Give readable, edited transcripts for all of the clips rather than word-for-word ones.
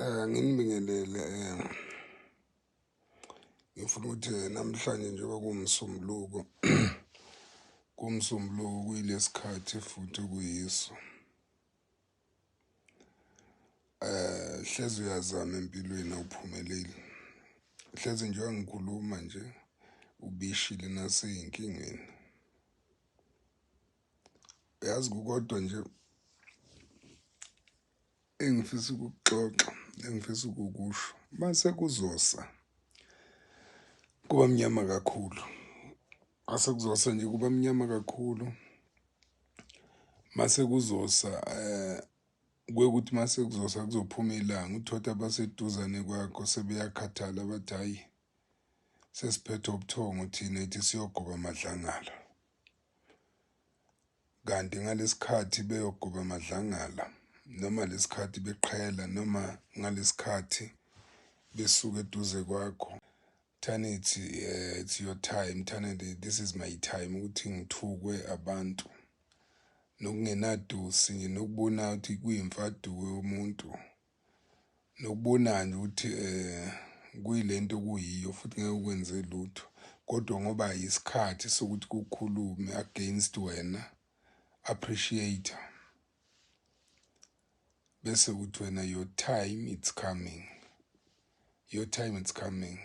Nginibingelele ngifuna ukuthi namhlanje njengoba kuwumsombuluko kuwumsombuluko kuyilesikhathi futhi okuyiso. Hleze uyazama empilweni awuphumeleli. Hleze njengoba ngikhuluma nje ubishile nasey'nkingeni. Uyazi kukodwa nje engifisa ukukuxoxa, engifisa ukukusho, mase kuzosa kuba mnyama kakhulu. Mase kuzosa nje kuba mnyama kakhulu. Mase kuzosa kuye kuthi mase kuzosa kuzophuma ilanga uthole abaseduzane kwakho sebeyakhathala bathi hhayi sesiphethwe ubuthongo thina ithi siyogoba amadlangala. Kanti ngalesikhathi beyogoba amadlangala noma lesikhathi beqhela noma ngalesikhathi besuka eduze kwakho thanithi it's your time thanithi this is my time ukuthi ngithukwe abantu nokungenadusi nje nokubona ukuthi kuyimfaduko yomuntu nokubona nje ukuthi kuyilento okuyiyo futhi ngeke ukwenze lutho kodwa ngoba isikhathi sokuthi kukhulume against wena appreciate bese uthi wena your time it's coming your time it's coming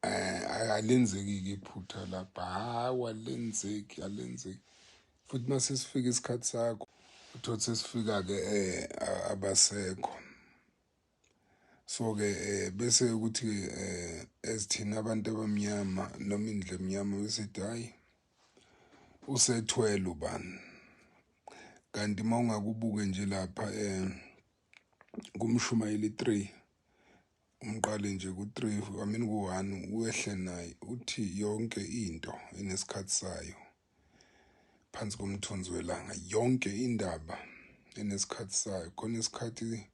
alenzeki-ke iphutha lapha hawu alenzeki alenzeki futhi uma sesifika isikhathi sakho uthole sesifika-ke um abasekho so-ke um bese ukuthi-ke um as thina abantu abamnyama noma indlu emnyama besithi hhayi usethwele ubani kanti uma ungakubuke nje lapha um kumshumayeli 3 umqale nje ku-3 I mean ku-1 wehle naye uthi yonke into inesikhathi sayo phansi komthunzi welanga yonke indaba inesikhathi sayo khona isikhathi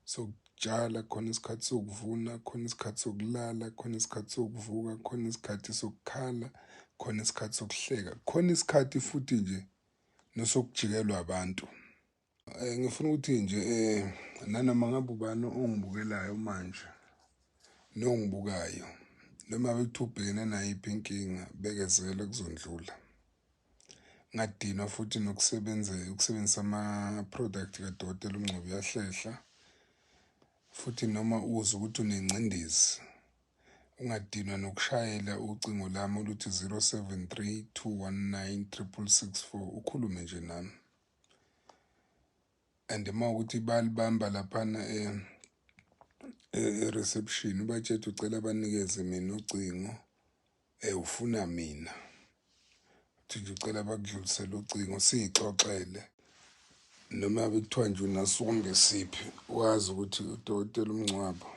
sokutshala khona isikhathi sokuvuna khona isikhathi sokulala khona isikhathi sokuvuka khona isikhathi sokukhala khona isikhathi sokuhleka khona isikhathi futhi nje nosokujikelwa abantu. Ngifuna ukuthi nje nanoma ngabe ubani ongibukelayo manje nongibukayo noma bekuthiwa ubhekene nayiphi inkinga bekezela kuzondlula. Ngadinwa futhi nokusebenza ukusebenzisa ama-product kadokotela uNgcobo uyahlehla futhi noma uzwe ukuthi unengcindezi ungadinwa nokushayela ucingo lami oluthi 073 219 6664 ukhulume nje nami. And uma ukuthi balibamba laphana e-reception ubatshela ucela banikeze mina ucingo ufuna mina uthi nje ucela bakudlulisele ucingo siyixoxele noma bekuthiwa nje unasonke siphi wazi ukuthi udokotela umngcwabo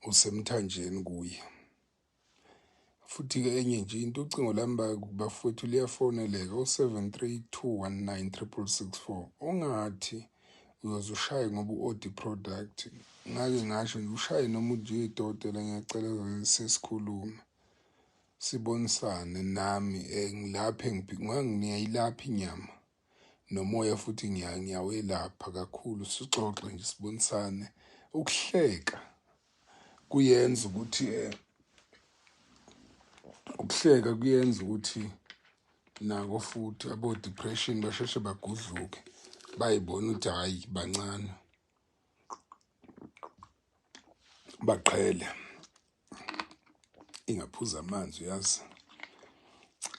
usemthanjeni kuye. Futhi-ke enye nje into ucingo lami bafowethu liyafoneleka u-732196664 ungathi uyoze ushaye ngoba u-odi product ngake ngasho nje ushaye noma nje udokotela ngiyacela sesikhulume sibonisane nami ngilaphe ngiyayilapha inyama nomoya futhi ngiyawelapha kakhulu sixoxe nje sibonisane ukuhleka kuyenza ukuthi ukuhleka kuyenza ukuthi nako futhi abo-depression basheshe bagudluke bayibona ukuthi hhayi bancane baqhele ingaphuza amanzi uyazi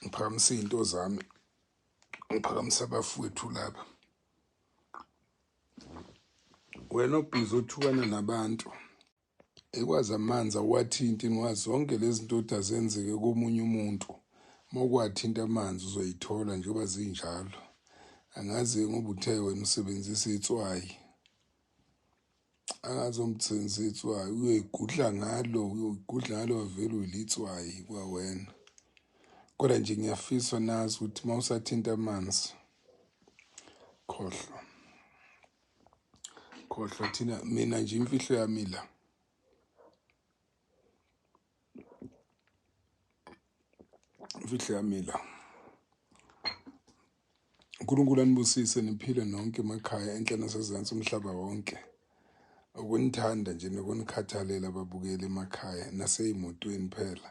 ngiphakamisa iy'nto zami ngiphakamisa abafowethu laba wena obhizi othukana nabantu ekwazi amanzi awuwathinti ngiwazi zonke lezi zinto ukuthi azenzeke komunye umuntu uma ukwathinta amanzi uzoyithola njengoba zinjalo angazi ngoba uthe wena usebenzisa itswayi angazi omthenzi itswayi uyoyigudla ngalo uyoyigudla ngalo vele uyilitswayi kwawena kodwa nje ngiyafisa nazi ukuthi uma usathinta amanzi khohlwa khohlwa thina mina nje imfihlo yami la imfihlo yami la uNkulunkulu anibusise niphile nonke emakhaya enhla nasezansi umhlaba wonke. Ukunithanda nje nokunikhathalela ababukeli emakhaya nasey'motweni phela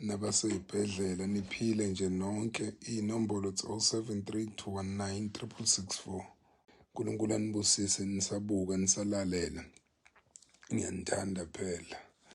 nabasey'bhedlela, niphile nje nonke. Iy'nombolo it's 073 219 6664. uNkulunkulu anibusise nisabuka, nisalalela. Ngiyanithanda phela.